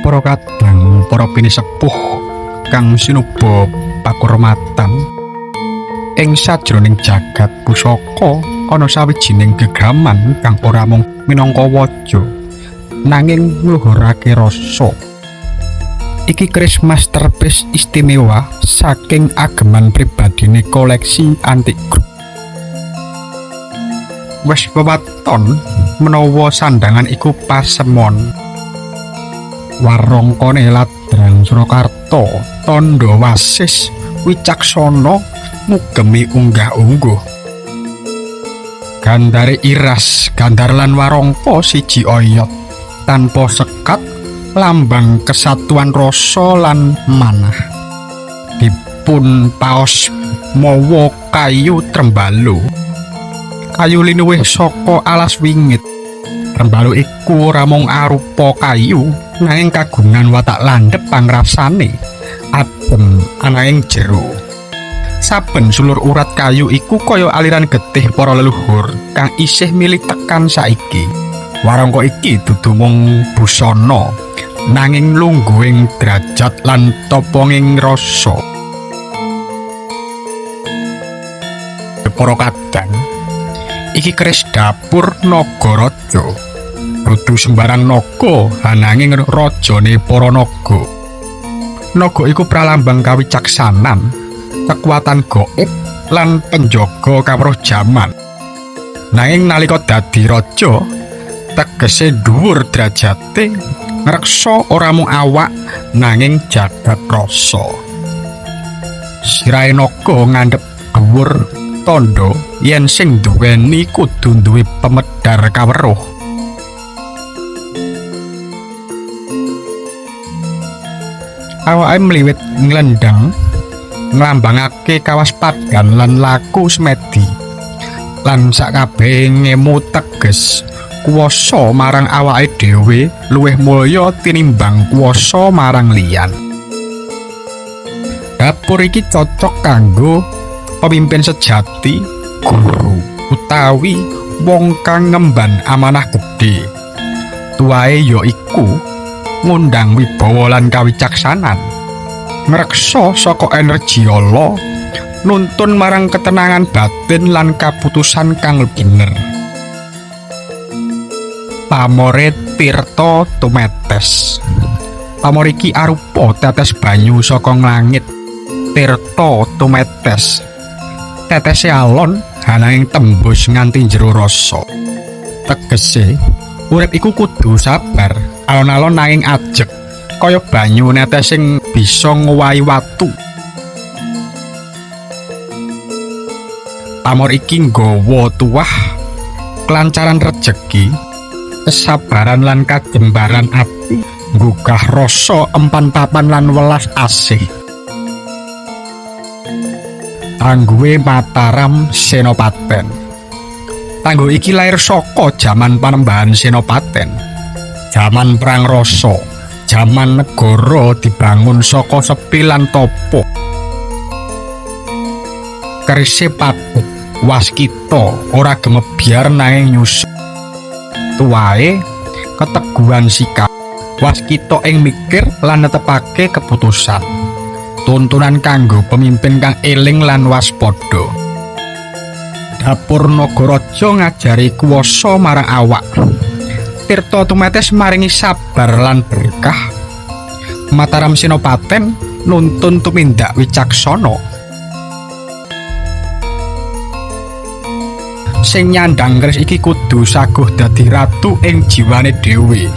Para kadang, para pinisepuh kang sinuba pakurmatan, ing sajroning jagat pusaka ana sawijining gegaman kang ora mung minangka waja nanging ngluhurake rasa. Iki keris masterpiece istimewa saking ageman pribadine koleksi Antik Group. Wis wewaton menawa sandangan iku pasemon. Warangkane Ladrang Surakarta tandha wasis wicaksana ngugemi unggah-ungguh. Gandare iras, gandar lan warangka siji oyot tanpa sekat, lambang kesatuan rasa lan manah. Dipun paos mawa kayu trembalo. Kayu linuwih saka alas wingit. Trembalo iku ora mung arupa kayu, nanging kagungan watak landhep pangrasane, adem ananging jero. Saben sulur urat kayu iku kaya aliran getih para leluhur kang isih milih tekan saiki. Warangka iki dudu mung busana, nanging lungguhing derajat lan toponging rasa. Para kadang, iki keris dapur Nagaraja. Dudu sembarang naga, ananging rajane para naga. Naga iku pralambang kawicaksanan, kekuatan gaib lan penjaga kawruh jaman. Nanging nalika dadi raja, tegese dhuwur derajate, ngreksa ora mung awak nanging jagat rasa. Sirahe naga ngandhep dhuwur, tandha yen sing duweni kudu duwe pemedhar kaweruh. Awake mliwit nglendhang nglambangake kawaspadan lan laku semedi. Lan sakabehe ngemu teges kuwasa marang awake dhewe luwih mulya tinimbang kuwasa marang liyan. Dapur iki cocok kanggo pemimpin sejati, guru utawi wong kang ngemban amanah gedhe. Tuwahe ya iku ngundang wibawa lan kawicaksanan, ngreksa saka energi ala, nuntun marang ketenangan batin lan kaputusan kang bener. Pamore tirta tumetes. Pamor iki arupa tetes banyu saka nglangit. Tirta tumetes. Tetese alon ananging tembus nganti jero rasa. Tegese urip iku kudu sabar, alon-alon nanging ajeg, kaya banyu netes sing bisa ngowahi watu. Pamor iki nggawa tuwah kelancaran rejeki, kesabaran lan kajembaran ati, nggugah rasa empan papan lan welas asih. Tangguhe Mataram Senopaten. Tangguh iki lair saka jaman Panembahan Senopaten. Jaman perang rasa, jaman negara dibangun saka sepi lan topo. Kerise padhet, waskita ora gemebyar nanging nyusul. Tuwahe keteguhan sikap, waskita ing mikir lan netepake keputusan. Tuntunan kanggo pemimpin kang eling lan waspada. Dapur Nagaraja ngajari kuwasa marang awak. Tirta tumetes maringi sabar lan berkah. Mataram Senopaten nuntun tumindak wicaksana. Sing nyandang keris iki kudu saguh dadi ratu ing jiwane dhewe.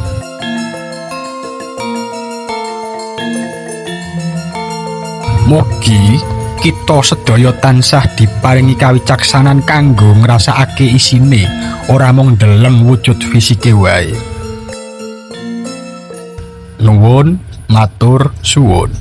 Mugi kita sedaya tansah diparingi kawicaksanan kanggo ngrasakake isine, ora mung ndeleng wujud fisike wae. Nuwun matur suwun.